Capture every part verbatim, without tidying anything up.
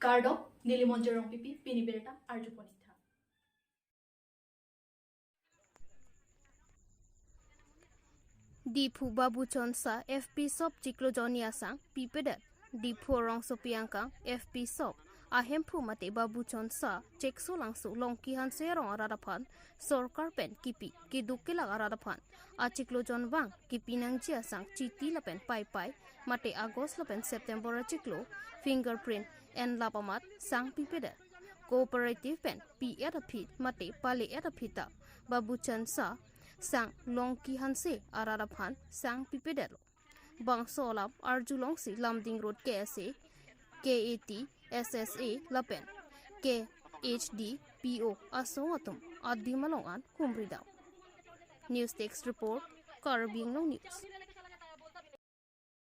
Kardom, neli Monjir Rongpipi, pini birta arjupon-ik tha. Diphu Babu Chonsa F P shop chiklo jonni asang pipedet. Diphu rongsopi angkang F P shop ahemphu mate Babu Chonsa Cheksolangso Longki Hanse arong arat aphan sorkar pen kipi keduk kelak arat aphan achiklo jon vang kipi nangji asang chiti lapen paipai mate August lapen September achiklo fingerprint enlap amat sang pipedet. Cooperative pen pi-et aphi mate pale-et aphi ta Babu Chonsa sang Longki Hanse arat aphan sang pipedetlo. Bangso alam arjulongsi Lumding Road K S A, K A T, S S A lapen K H D P O asong atum adim along an humri dam. News Desk Report, Karbi Anglong News.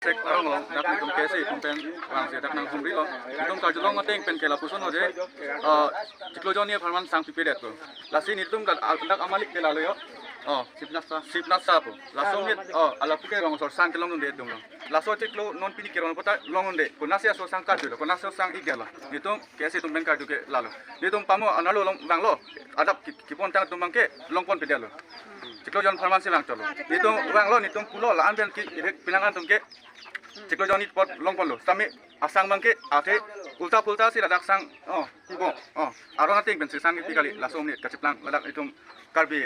Sek arong along dak netum K S A atum pen vangsi dak nangkhumrilo. Netum karjulong ateng pen ke lapuson ho je, ah, chiklo jonni apharman sang pipedetlo. Lasi netum kal-, ah, dak amalik ke lalo yo. Oh, Sipnat Sa, Sipnat Sa pu. Laso monit, oh, alapu ke rong asor sang kelongdunde atumlo. Laso chiklo non pini keron pota longdunde. Konatsi aso sang karjulo, konatsi aso sang-ikdetlo. Netum K S A atum pen karju ke lalo. Netum pamo anerlo along vanglo. Adap ki-, kipontang atum abangke longponpedetlo. Chiklo jon apharman si vang cholo. Netum vanglo, netum pulo, la-an pen ki, irek pinang atum ke chiklo jonni apot longponlo. Sami asang abangke ake ulta pulta si ladak sang, oh, kubo, oh, aron ateng pensi sang kipi kali, laso monit kachiplang ladak itum Karbi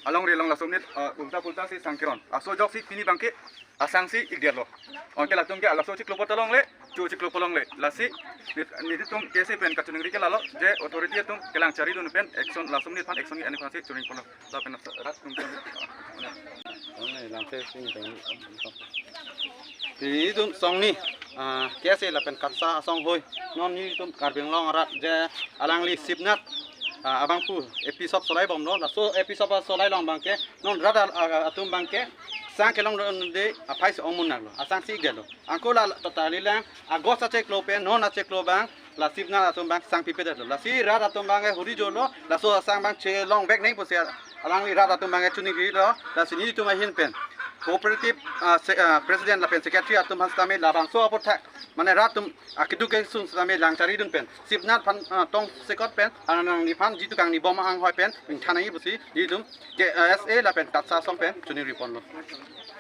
alongri along laso monit, oh, ulta pulta si sang keron. Laso ajoksi pini abangke asang si-ikdetlo. Anke latum ke laso chiklo apot ta longle, chu chiklo apot longle. Lasi nit-, netum K S A pen kachiningri ke lalo je authority atum kelang charidun pen action, laso monit aphan action ani aphansi choningriponlo. Lapen rat atum pen. Netum songni, ah, K S A lapen KATSSA asong hoi. Non netum Karbi Anglong arat je alangli Sipnat, ah, abangphu F P shop solai bomlo. Laso F P shop solai along abangke non rat a-, a-, atum abangke sang kelongdunde aphai si ongmun nanglo. Asang si-ikdetlo. Anke la totally lang August achiklo pen non achiklo abang la Sipnat atum abang sang pipedetlo. Lasi rat atum abang huri jolo, laso asang abang chelongvek nang pusi alangli rat atum abang choningrilo. Lasi netum ahin pen cooperative, ah, se-, ah, president lapen secretary atum aphan sitame labangso aputhak, mane rat atum akeduk kesung sitame lang charidun pen Sipnat aphan, ah, tongsekot pen, ah, nangliphan jitu kangni bom anghoi pen ingthan nangji pusi netum K S A lapen KATSSA asong pen choningriponlo.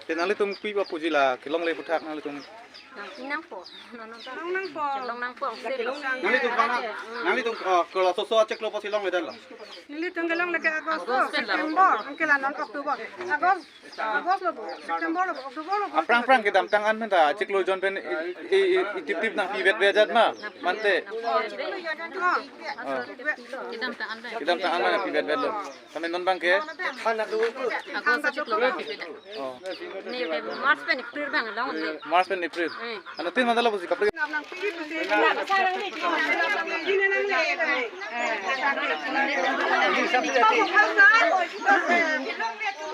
Te nanglitum pi ba puji la kelongle aputhak nanglitum? Nang nangpo. Nang nangpo. Long nangpo. Nanglitum bang na, nanglitum, ah, kelo soso achiklo apotsi longledetlo? Nelitum kelongle ke August, August pen September, anke la non October. August, August lo bo, September lo bo, October lo bo. Aphrang phrang kedamtang an menta chiklo jon pen i, i, i, itip tip nangpivet vejat ma, mante. Oh. Kedamtang an pen. Kedamtang an mena pivetvetlo. Tame non abangke? August achiklo abang pipedet. Oh. Ne ke March pen April abang longle. March pen April. Eh. Anuttin mandala pusi kapri.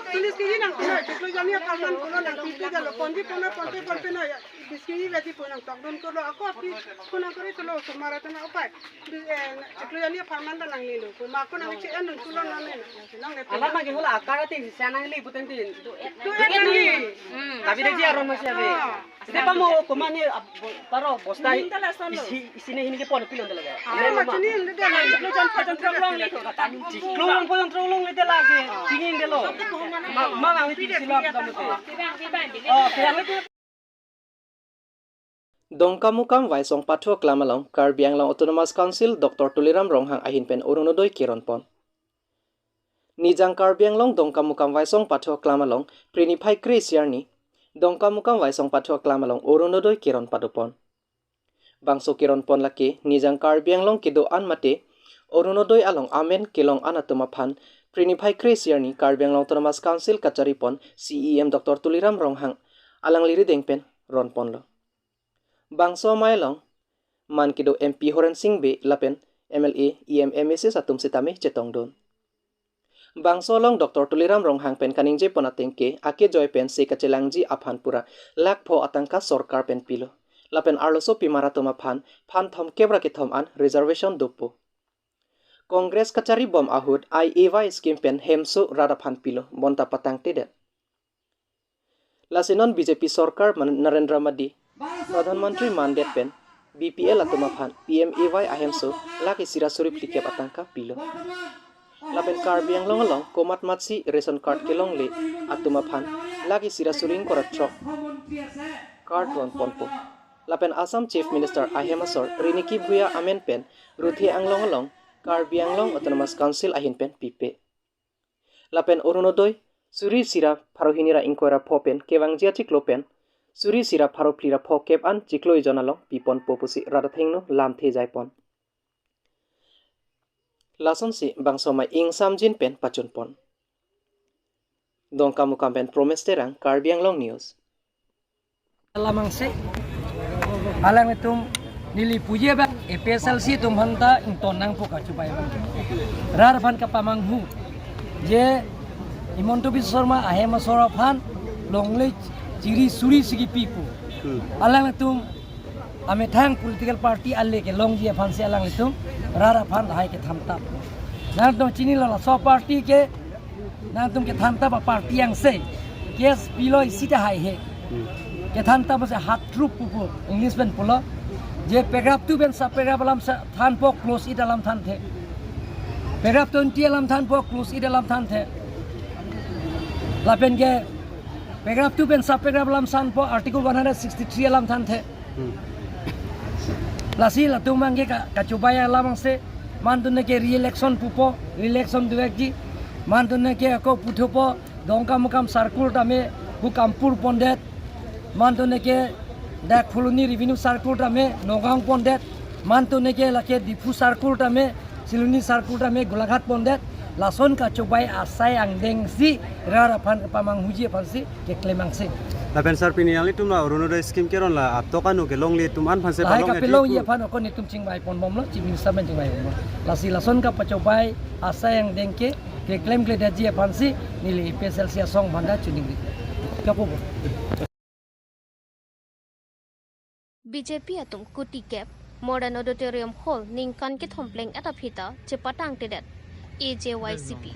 Tulis ke nang kuna, chiklo jonni apharman kuna nangpipedetlo, ponji pona, ponpe ponpe na ya. Biski ni beti punang tokdun kolo, ako api punang kori kolo, sumara tana upai. Bis, eh, chiklo jonni apharman ta nangnelo. Kuma ako nangche-endun kolo nang nena. Nang le alam ma ke hula akara tin sana neli puten tin. Tu en nangni. Hmm. Tapi dia dia aron masih ada. Ah. Sita pamo kuma ni ap-, paro bosta hi. Minta la son lo. Isi, isi ni hini ke pon pilon talaga. Ah, ma chini le dia. Chiklo jon pho jon throk longle tho kata. Chiklo jon pho jon throk longle talaga. Chini delo. Ma, ma nang pi sila kamu tu. Oh, kaya itu. Dongkamukam Vaisong Pathu Aklam along Karbi Anglong Autonomous Council Doctor Tuliram Ronghang ahin pen Orunodoi keron pon. Nijang Karbi Anglong Dongkamukam Vaisong Pathu Aklam along Phre niphai kre-isi arni Dongkamukam Vaisong Pathu Aklam along Orunodoi keron pado pon. Bangso keron pon lake Nijang Karbi Anglong kedo-an mate Orunodoi along amen kelong an atum aphan Phre niphai kre-isi arni Karbi Anglong Autonomous Council kachari pon C E M Doctor Tuliram Ronghang alangli rideng pen ron ponlo. Bangso amei along man kedo M P Horen Sing Bey lapen M L A, E M, M A Cs atum sitame chetongdun. Bangso along Doctor Tuliram Ronghang pen kaningje pon ateng ke akejoi pensi kachelangji aphan pura lakh pho atangka sorkar pen pilo. Lapen arloso pimar atum aphan phan thomkep ra kethom an reservation dopo. Congress kachari bom ahut I A Y scheme pen hemso rat aphan pilo, bonta patangtedet. Lasi non B J P sorkar man-, Narendra Modi Pradhan Mantri mandet pen B P L atum aphan P M A Y ahemso lakh isi ra suri phlikep atangka pilo. Lapen Karbi Anglong along komatmatsi ration card kelongle atum aphan lakh isi ra suri ingkoi ra throk card ron ponpo. Lapen Assam Chief Minister ahem asor Riniki Bhuya amen pen Ruthe Anglong along Karbi Anglong Autonomous Council ahin pen pipe. Lapen Orunodoi suri isi ra pharo hini ra ingkoi ra pho pen kevangji achiklo pen suri isi ra pharo phli ra pho kep an chiklo ejon along piponpo pusi rat athengno lamthe jaipon. Lasonsi bangso amei ingsamjin pen pachunpon. Dongkamukam pen Promes Terang, Karbi Anglong News. Alamangse, alanglitum neli puji abang A P H L C atum aphanta ington nangpo kachobai abang. Rat aphan kapamanghu je Himanta Biswa Sarma ahem asor aphan longle chiri suri si kipipo. Hmm. Alanglitum amethang political party ale kelongji aphansi alanglitum rat aphan lahai kethan tap. Nangtum chinilo, laso party ke nangtum kethan tap a-party angse. Case pilo isi ta haihe. Hmm. Kethan tap se hard truth pupo, English pen pulo. Je paragraph two pen sub paragraph alam sa thanpo, clause eight alam thanthe. Paragraph twenty alam thanpo, clause eight alam thanthe. Lapen ke paragraph two pen sub paragraph alam thanpo, article one hundred sixty-three alam thanthe. Hmm. Lasi latum abang ke ka-, kachobai alamangse, mantune ke re-election pupo, re-election duekji, mantune ke ako puthupo, Dongkamukam circle tame Hukampur pondet, mantune ke dak Phuloni revenue circle tame Nagaon pondet, mantune ke lake Diphu circle tame, Siloni circle tame Golaghat pondet, lason kachobai asai angdengsi rat aphan kapamanghuji aphansi keklem angse. Lapen sir, pini alanglitum la Orunodoi scheme keron la atok anu kelongle atum an aphansi lahai palong ya kapelongji pu- aphan ako netum chingvai ponbomlo, Chief Minister pen chingvai bomlo. Lasi lason kapachobai asai angdeng ke keklemkledetji aphansi neli A P H L C asong aphanta choningri. Kapo bo. B J P atum kuti kep Modern Auditorium Hall ningkan kethom pleng-et aphi ta chepatangtedet A J Y C P.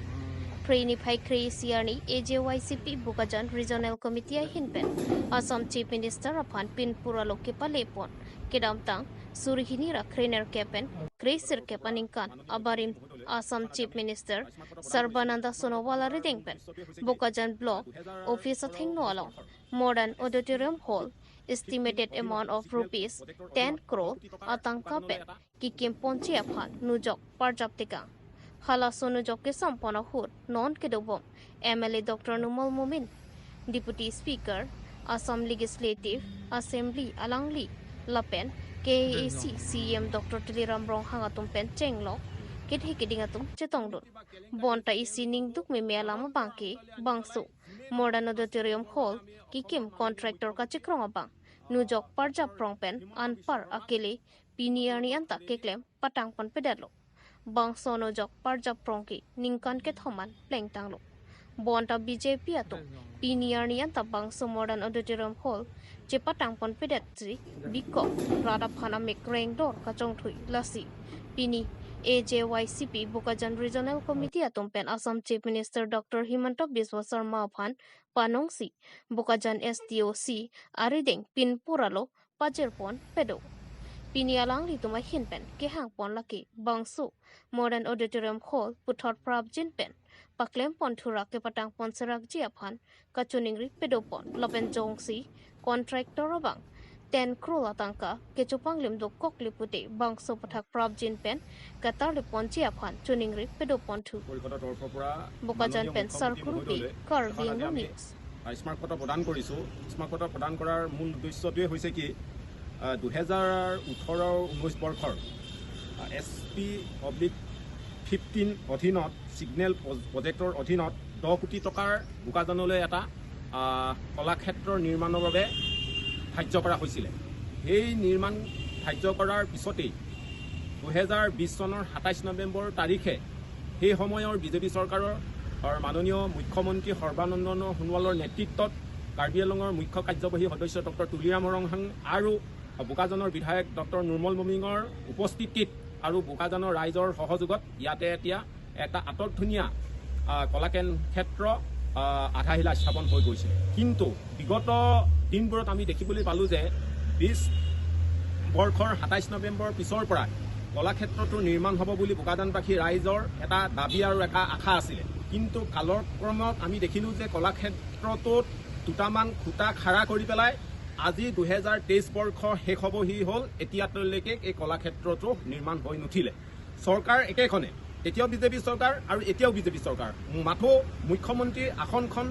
Phre niphai kre-isi arni A J Y C P Bokajan Regional Committee ahin pen Assam Chief Minister aphan pinpur alo kepalepon kedamtang suri hini ra krenerkep pen kresirkep aningkan abarim Assam Chief Minister Sarbananda Sonowal arideng pen Bokajan Block Office athengno along Modern Auditorium Hall estimated amount of rupees ten crore atangka pen kekimponji aphan nujok parjap tekang. Halaso nujok kesampon ahut non kedobom M L A Doctor Numal Momin, Deputy Speaker, Assam Legislative Assembly alangli lapen K A A C C E M Doctor Tuliram Ronghang atum pen chenglok kethe keding atum chetongdun. Bonta isi ningduk meme alam abangke bangso Modern Auditorium Hall kekim contractor kachekrong abang nujok parjap prong pen anpar akele pini arni anta keklem patangponpedetlo. Bangso nujok parjap prong ke ningkan kethom an plengtanglo. Bonta B J P atum pini arni anta bangso Modern Auditorium Hall chepatangponpedetsi bikok rat aphan amek rengdor kachongthui. Lasi pini A J Y C P Bokajan Regional Committee atum pen Assam Chief Minister Doctor Himanta Biswa Sarma aphan panongsi Bokajan S D O C arideng pinpur alo pajirponpedo. Pini alanglitum ahin pen kehangpon lake bangso Modern Auditorium Hall puthot prapjin pen paklempon thura kepatangponserakji aphan kachoningri pedopon lapen jongsi contractor abang ten crore atangka kechopanglim dokokle pute bangso aputhak prapjin pen katarliponji aphan choningri pedoponthu. পৰিষদৰ তৰফৰ পৰা Bokajan মাননীয় pen মুখ্যমন্ত্ৰী Sarkurupi, মহোদয়লৈ Karbi এষাৰ আজি Anglong আমি News. স্মাৰকপত্ৰ প্ৰদান কৰিছোঁ। স্মাৰকপত্ৰ প্ৰদান কৰাৰ মূল উদ্দেশ্যটোৱে হৈছে কি, আহ, দুহেজাৰ ওঠৰ ঊনৈছ বৰ্ষৰ, আহ, এছ পি অব্লিক ফিফটিন অধীনত, ছিগনেল প্ৰ-, প্ৰজেক্টৰ অধীনত দহ কোটি টকাৰ বোকাজানলৈ এটা, আহ, কলাক্ষেত্ৰৰ নিৰ্মাণৰ বাবে ধাৰ্য কৰা হৈছিলে। সেই নিৰ্মাণ ধাৰ্য কৰাৰ পিছতেই দুহেজাৰ বিছ চনৰ সাতাইছ নৱেম্বৰ তাৰিখে সেই সময়ৰ বিজেপি চৰকাৰৰ, অৰ, মাননীয় মুখ্যমন্ত্ৰী সৰ্বানন্দ সোণোৱালৰ নেতৃত্বত কাৰ্বি আংলঙৰ মুখ্য কাৰ্যবাহী সদস্য ডক্টৰ তুলিৰাম ৰংহাং আৰু বোকাজানৰ বিধায়ক ডক্টৰ নুৰ্মল মমিঙৰ উপস্থিতিত আৰু বোকাজানৰ ৰাইজৰ সহযোগত ইয়াতে এতিয়া এটা আটক ধুনীয়া, আহ, কলাক্ষেত্ৰ, আহ, আধাশিলা স্থাপন হৈ গৈছে। কিন্তু বিগত দিনবোৰত আমি দেখিবলৈ পালোঁ যে বিছ বৰ্ষৰ সাতাইছ নৱেম্বৰ পিছৰ পৰা কলাক্ষেত্ৰটো নিৰ্মাণ হ'ব বুলি বোকাজানবাসী ৰাইজৰ এটা দাবী আৰু এটা আশা আছিলে। কিন্তু কালক্ৰমত আমি দেখিলোঁ যে কলাক্ষেত্ৰটোত দুটামান খুঁটা খাৰা কৰি পেলাই আজি দুহেজাৰ তেইছ বৰ্ষ শেষ হ'বহি হ'ল, এতিয়ালৈকে এই কলাক্ষেত্ৰটো নিৰ্মাণ হৈ নুঠিলে। চৰকাৰ একেখনে, তেতিয়াও বিজেপি চৰকাৰ আৰু এতিয়াও বিজেপি চৰকাৰ। মাথো মুখ্যমন্ত্ৰীৰ আসনখন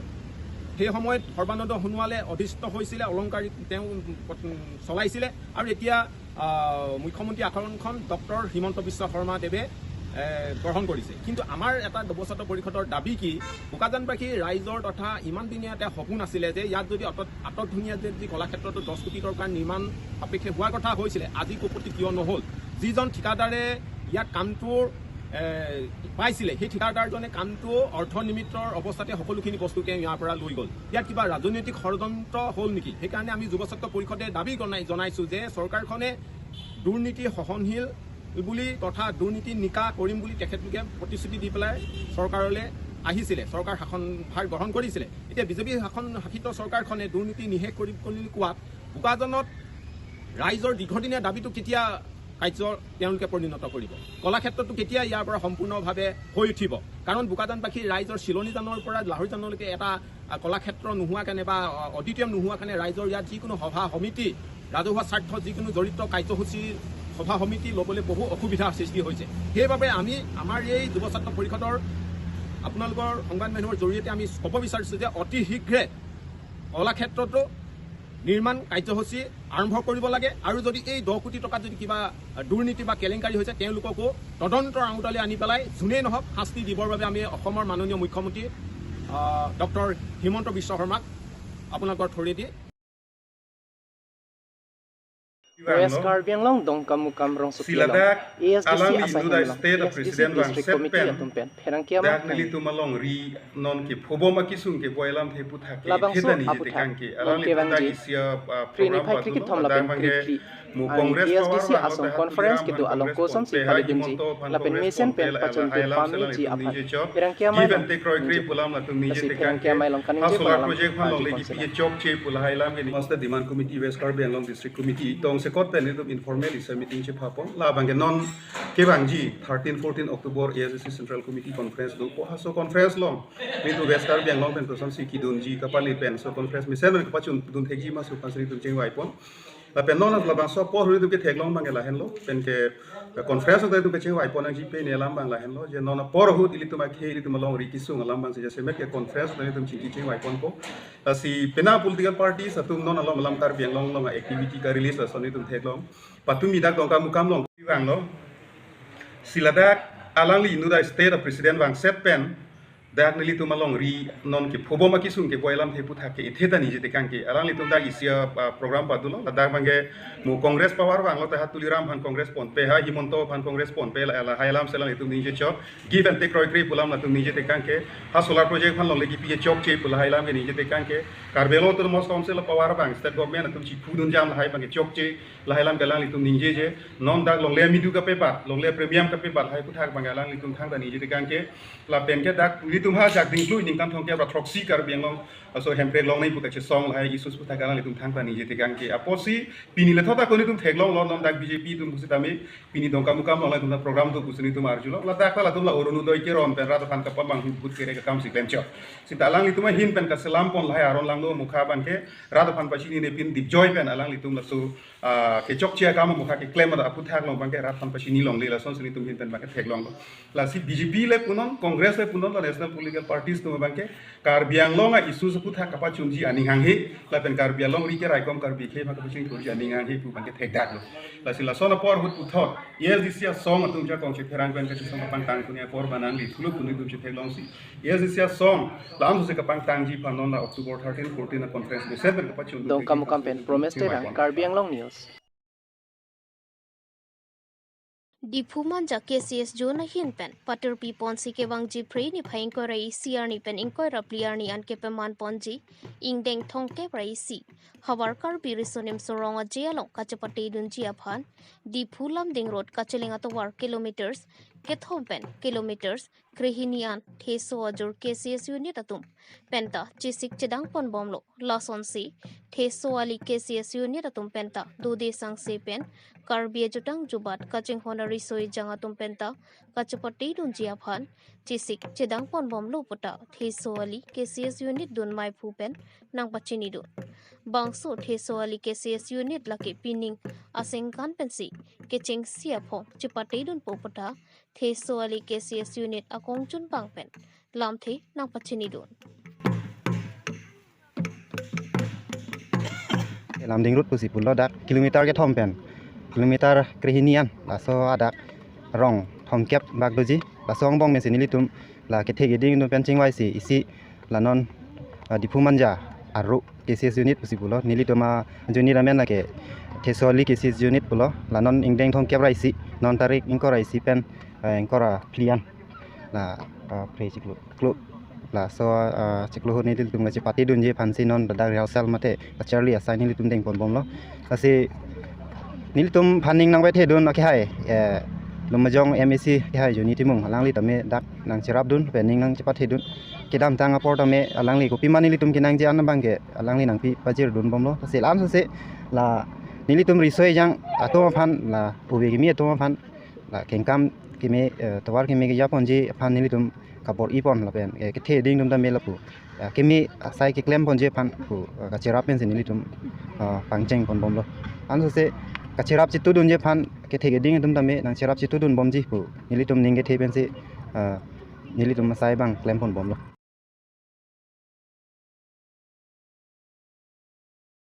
সেই সময়ত সৰ্বানন্দ সোণোৱালে অধিষ্ঠ হৈছিলে, অলংকাৰিক তেওঁ, উম, চলাইছিলে। আৰু এতিয়া, আহ, মুখ্যমন্ত্ৰী আসনখন ডক্টৰ হিমন্ত বিশ্ব শৰ্মা দেৱে, এ, গ্ৰহণ কৰিছে। কিন্তু আমাৰ এটা দুবছৰ পৰিষদৰ দাবী কি, বোকাজানবাসী ৰাইজৰ তথা ইমান দিনীয়া এটা সপোন আছিলে যে ইয়াত যদি আটক, আটক ধুনীয়া যদি কলাক্ষেত্ৰটো দহ কোটি টকাৰ নিৰ্মাণ সাপেক্ষে হোৱাৰ কথা হৈছিলে, আজি কোটি কিয় নহ'ল? যিজন ঠিকাদাৰে ইয়াত কামটোৰ, এ, পাইছিলে, সেই ঠিকাদাৰজনে কামটো অৰ্থ নিমিত্তৰ অৱস্থাতে সকলোখিনি বস্তু তেওঁ ইয়াৰ পৰা লৈ গ'ল। ইয়াত কিবা ৰাজনৈতিক ষড়যন্ত্ৰ হ'ল নেকি? সেইকাৰণে আমি যুৱ ছাত্ৰ পৰিষদে দাবী জনাই-, জনাইছোঁ যে চৰকাৰখনে দুৰ্নীতি সহনশীল বুলি তথা দুৰ্নীতি নিকা কৰিম বুলি তেখেতলোকে প্ৰতিশ্ৰুতি দি পেলাই চৰকাৰলৈ আহিছিলে, চৰকাৰ শাসনভাৰ গ্ৰহণ কৰিছিলে। এতিয়া বিজেপি শাসন শাসিত চৰকাৰখনে দুৰ্নীতি নিশেষ কৰিম বুলি কোৱাত বোকাজানত ৰাইজৰ দীৰ্ঘদিনীয়া দাবীটো কেতিয়া কাৰ্য তেওঁলোকে পৰিণত কৰিব? কলাক্ষেত্ৰটো কেতিয়া ইয়াৰ পৰা সম্পূৰ্ণভাৱে হৈ উঠিব? কাৰণ বোকাজানবাসী ৰাইজৰ চিলনীজানৰ পৰা লাহৰীজানলৈকে এটা, আ, কলাক্ষেত্ৰ নোহোৱা কাৰণে বা, আ, অডিটৰিয়াম নোহোৱা কাৰণে ৰাইজৰ ইয়াত যিকোনো সভা সমিতি, ৰাজহুৱা স্বাৰ্থ যিকোনো জড়িত কাৰ্যসূচী সভা সমিতি ল'বলৈ বহু অসুবিধাৰ সৃষ্টি হৈছে। সেইবাবে আমি আমাৰ এই যুৱ ছাত্ৰ পৰিষদৰ আপোনালোকৰ সংবাদ মাধ্যমৰ জৰিয়তে আমি ক'ব বিচাৰিছোঁ যে অতি শীঘ্ৰে কলাক্ষেত্ৰটো নিৰ্মাণ কাৰ্যসূচী আৰম্ভ কৰিব লাগে আৰু যদি এই দহ কোটি টকাত যদি কিবা দুৰ্নীতি বা কেলেংকাৰী হৈছে, তেওঁলোককো তদন্তৰ আওতালৈ আনি পেলাই যোনেই নহওক শাস্তি দিবৰ বাবে আমি অসমৰ মাননীয় মুখ্যমন্ত্ৰী, আহ, ডক্টৰ হিমন্ত বিশ্ব শৰ্মাক আপোনালোকৰ থ্ৰুৱেদি West Karbi Anglong Dongkamukam rongsopi along A S D C asaiham along A S D C District Committee atum pen pherangke amang dak nelitum alongri non kepho bom akesung keboi alamthe aputhak ke labangso aputhak ke alangli kevangji isi a, ah, kre niphai kre kethom lapen kre phli arni A S D C Assam Conference kedo along kosonsi palidunji lapen mesen pen pachunpon pamiji aphan pherangke amei along kaningje, lasi pherangke amei along kaningje pen alam project aphan along legi pi chokche pu lahai alam ke ni Master Demand Committee, West Karbi Anglong District Committee tong sekot pen nelitum informal isi meeting chephapon. Labang ke non kevangji thirteen fourteen October A S D C Central Committee Conference dopo, haso conference along nelitum West Karbi Anglong pen kosonsi kedunji kapali pen so conference mesen pen kapachundun thekji ma so aphan si nelitum chingvaipon. Lapen non labangso apor ahut nelitum ketheklong abang ke lahenlo, pen ke conference along nelitum kechingvaipon nangji pini alam abang lahenlo, je non apor ahut ilitum akhei ilitum alongri kesung alam abang si jasemet ke conference along nelitum chingki chingvaiponpo. Lasi penang political parties atum non along alam Karbi Anglong along activity ka release lason nelitum theklong. Patumi dak Dongkamukam along vanglo. Si ladak alangli inut a-state a-president vangset pen dak nelitum alongri non kepho bom akesung keboi alamthe aputhak ke ethe ta ningje tekang ke alanglitum dak isi a, ah, program padulo. Ladak abang ke mo Congress power vanglo ta ha Tuliram aphan Congress ponpe, ha Himanta aphan Congress ponpe, la, lahai alam si alanglitum ningje chot. Give and take kroikre pu alam latum ningje tekang ke, ha solar project aphan along legi pi chokche pu lahai alam ke ningje tekang ke, Karbi Anglong Autonomous Council power abang state government atum chiphudun jam lahai abang ke chokche, lahai alam ke alanglitum ningjeje. Non dak longle midu kapebat, longle premium kapebat lahai aputhak abang alanglitum thangta ningje tekang ke. Lapen ke dak nelitum ha Jakdinglu ningkan thomkep ra throksi Karbi Anglong aso Hemprek longnei pu kachesong lahai issues aputhak alanglitum thangta ningje tekang ke. Apotsi pini lethot ako nelitum theklonglo, non dak B J P atum pusitame pini Dongkamukam along latum ta program do pusi nelitum arjulo. Ladak ta latum la Orunodoi keron pen rat aphan kapamang hut kere akam si klemchot. Sita alanglitum ahin pen kaselam pon lahai aron langno mukha abang ke rat aphan pachinine pin dipjoi pen alanglitum laso, ah, kechokche akam mukha keklem aputhak along abang ke rat aphan pachini longle, lasonsi nelitum ahin pen abang ke theklonglo. Lasi B J P le punon, Congress le punon, la national political parties atum abang ke Karbi Anglong a-issues aputhak kapachunji aning hanghe, lapen Karbi alongri keraikom Karbi akhei aphan kapachingthurji aning hanghe pu abang ke thekdaklo. Lasi lason apor ahut puthot A S D C asong atum jakong chepherang pen kachesong kapangtang kunia apor abang nangli thulo pu nelitum chetheklongsi A S D C asong lam sose kapangtangji aphan non la October thirteen fourteen a-conference mesen pen kapachun Dongkamukam pen Promes Terang, Karbi Anglong News. Diphu Manja K C S Zone ahin pen patirpi ponsi kevangji Phre niphai ingkoi ra isi arni pen ingkoi ra phli arni an kepaman ponji ingdeng thomkep ra isi Havar Karbi Riso Nimso Rong Aje along kachepate dunji aphan Diphu Lumding Road kacheleng atovar kilometers kethom pen kilometers krehini an Theso ajur K C S unit atum penta chesik chedang ponbomlo. Lasonsi Theso ali K C S unit atum penta dode sangse pen Karbi ajutang jubat kachinghon ariso ejang atum penta kachepatedunji aphan chesik chedang ponbomlo puta Theso ali K C S unit dun maiphu pen nangpachinidun. Bangso Theso ali K C S unit lake pining asengkan pensi kechengsi aphong chepatedunpo puta Theso ali K C S unit akongchunbang pen lamthe nangpachinidun. Lumding Road pusi pulo, dak kilometer kethom pen kilometer krehini an, laso adak rong thomkep bak doji. Laso angbong pensi nelitum la kethe keding atum pen chingvaisi isi la non, ah, Diphu Manja arlo K C S unit pusi pulo. Nelitum a unit amen lake Theso ali K C S unit pulo. La non ingdeng thomkep ra isi, non tarik ingkoi ra isi pen, ah, ingkoi ra phli an la, ah, phre chiklo klo. Laso, ah, chiklo ahut nelitum kachepatedunji aphansi non ladak rehearsal mate kacharli asai nelitum deng ponbomlo. Lasi nelitum aphan ning nangpathedun akehai, eh, Lumbajong M A C akehai Johnny Timung, alangli tame dak nangcherapdun pen ning nangchepatedun. Kedamtang apor tame alangli kopima nelitum kenangji an abangke alangli nangpi pajirdunbomlo. Lasi la-an sose la nelitum riso ejang atum aphan, la ove kimi atum aphan, la kengkam kimi, eh, tovar kimi kejaponji aphan nelitum kabor-ipon lapen, eh, kethe keding atum tame lapu, eh, kimi asai keklem ponji aphan pu, eh, kacherap pensi nelitum, eh, pangcheng ponbomlo. Ansose kacherap chitudunji aphan kethe keding atum tame nangcherap chitudunbomji pu nelitum ning kethe pensi, eh, nelitum asai abang klem ponbomlo.